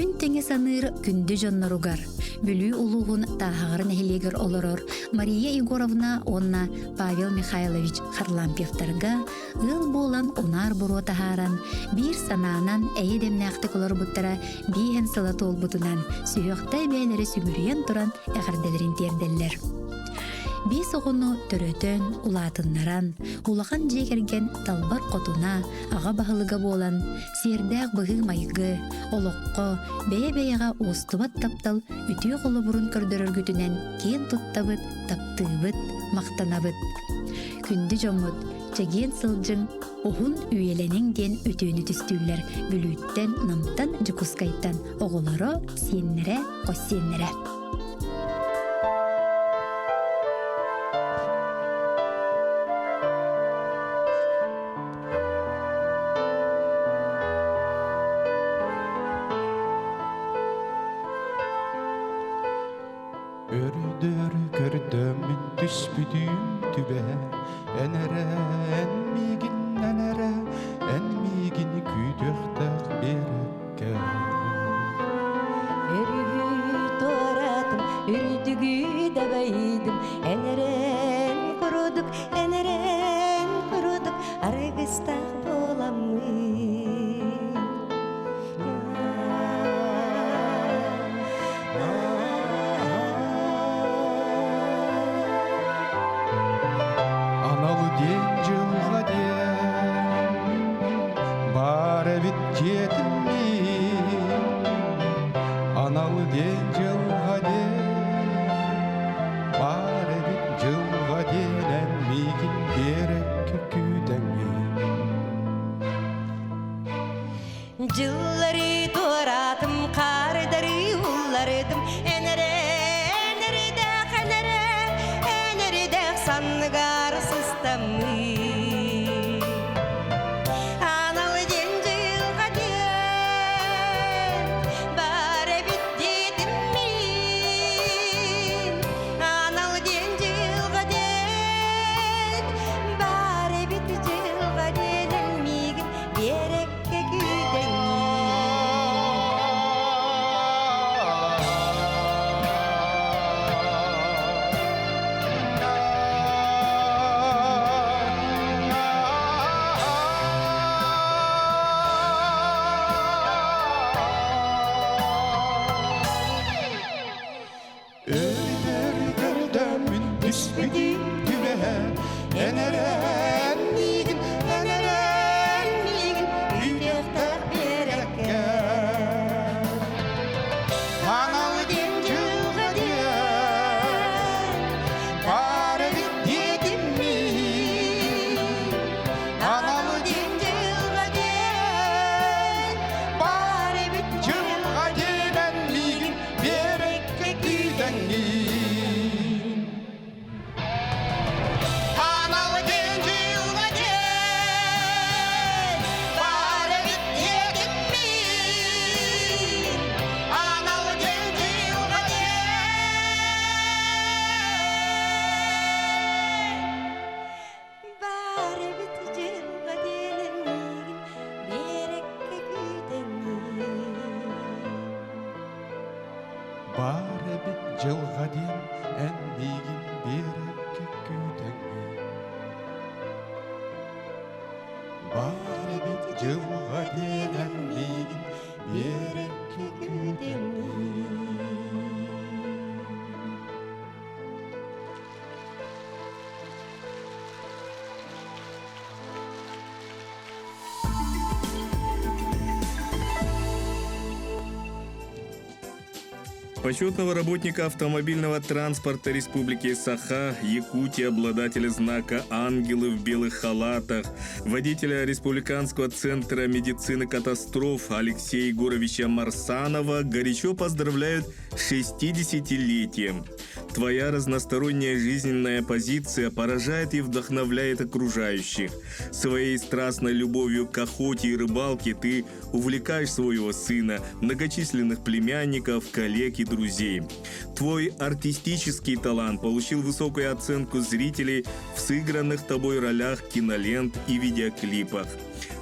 Күн тэҥэ саныыр күндү дьонноругар Бүлүү улууһун Тааһаҕар нэһилиэгэр олорор Мария Егоровна уонна Павел Михайлович Харлампьевтарга ыал буолан унаар буруо таһааран, биир санаанан эйэ дэмнээхтик олорбуттара бииһэн сыла туолбутунан сүһүөхтэй бэйэлэри сүгүрүйэн туран эҕэрдэлэрин тиэрдэллэр. Биэс оҕону төрөтөн, улаатыннаран, улахан дьиэ кэргэн талбар хотуна, аҕа баһылыга буолан, сиэрдээх быһыы-майгы, олоххо, бэйэ-бэйэҕэ уостубат таптал үтүө холобурун көрдөрөргүтүнэн киэн туттабыт, таптыыбыт, махтанабыт. Күндү дьоммут, чэгиэн сылдьыҥ, уһун үйэлэниҥ диэн үтүөнү түстүүллэр Бүлүүттэн, Намтан, Дьокуускайтан оҕолоро, сиэннэрэ, хос сиэннэрэ. Өрүдөрү көрдөммүн түспүтүм түбэһэ Эн эрэ, эн миигин, эн эрэ, эн миигин күүтүөхтээх биэрэккэ. Өрүһү туоратым, үрдүгү дабайдым, эн эрэ, эн курдук, эн эрэ, эн курдук аргыстаах буоламмын. Анал диэн дьылҕа диэн баар эбит дьиэтим миин Анал диэн дьылҕа диэн баар эбит дьылҕа диэн эн миигин биэрэккэ күүтэҥҥин Дьыллары туораатым, хаардары уллардым, эн эрэ, эн эрэдээх, эн эрэ, эн эрэдээх санныгар сыстаммын. Анал диэн дьылҕа диэн баар эбит диэтим мин. Анал диэн дьылҕа диэн баар эбит дьылҕа диэн эн миигин биэрэк Өр көрдөммүн түспүтүм түбэһэ Эн эрэн миигин, эн эрэн миигин Күүтүөхтээх биэрэккэ Анал диэн дьылҕа диэн Баар эбит диэтим мин Анал диэн дьылҕа диэн Баар эбит дьылҕа диэн эн миигин Биэрэккэ күүтэҥҥин Анал диэн дьылҕа диэн баар эбит диэтим мин Анал диэн дьылҕа диэн Баар эбит дьылҕа диэн миигин биэрэккэ күүтэҥҥин Баар эбит дьылҕа диэн эн миигин биэрэккэ күүтэҥҥин Баар эбит дьылҕа диэн эн миигин биэрэккэ күүтэҥҥин Почетного работника автомобильного транспорта Республики Саха, Якутия, обладателя знака «Ангелы в белых халатах», водителя Республиканского центра медицины катастроф Алексея Егоровича Марсанова горячо поздравляют с 60-летием. Твоя разносторонняя жизненная позиция поражает и вдохновляет окружающих. Своей страстной любовью к охоте и рыбалке ты увлекаешь своего сына, многочисленных племянников, коллег и друзей. Твой артистический талант получил высокую оценку зрителей в сыгранных тобой ролях кинолент и видеоклипах.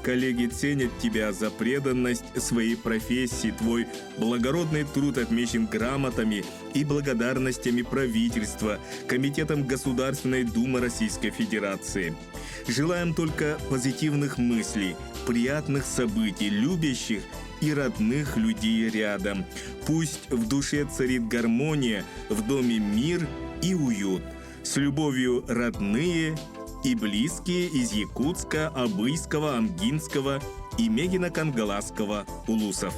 Коллеги ценят тебя за преданность своей профессии. Твой благородный труд отмечен грамотами и благодарностями правительства, Комитетом Государственной Думы Российской Федерации. Желаем только позитивных мыслей, приятных событий, любящих и родных людей рядом. Пусть в душе царит гармония, в доме мир и уют. С любовью родные и близкие из Якутска, Абыйского, Амгинского и Мегино-Кангаласского улусов.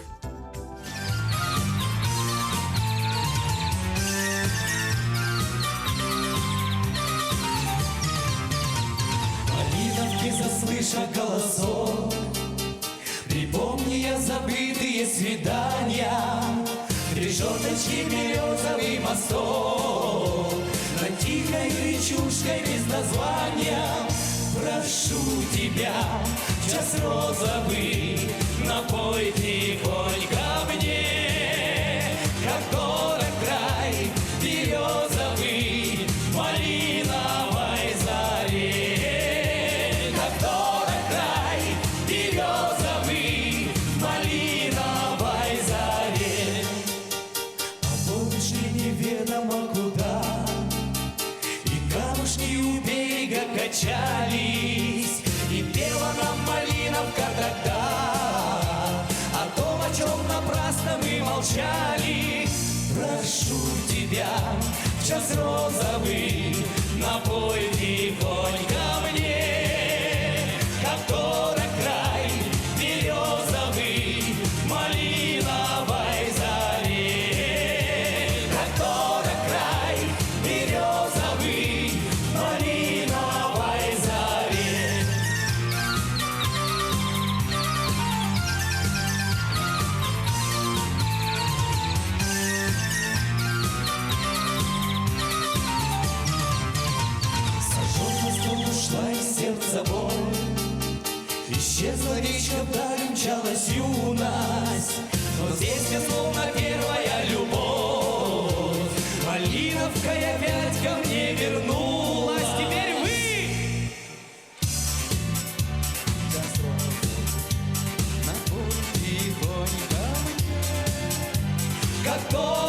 Малиновки, заслыша голосок, Припомни я забытые свидания, Решеточки березовый мосток, Над тихой речушкой без названия. Прошу тебя, в час розовый, Напой тихонько мне, Как дорог край березовый, Малиновой заре. Как дорог край березовый, Малиновой заре. А воды шли неведомо куда, И камушки у берега качались, И пела нам малиновка тогда О том, о чем напрасно мы молчали. Прошу тебя, в час розовый, Напой тихонько мне, Как дорог край березовый, Малиновой заре. Как дорог край березовый, Малиновой заре. Сожжен мостом ушла из сердца боль, Исчезла речка, вдаль умчалась юность, Но здесь я словно первая любовь. Малиновка опять ко мне вернулась. Теперь вы! Как дорог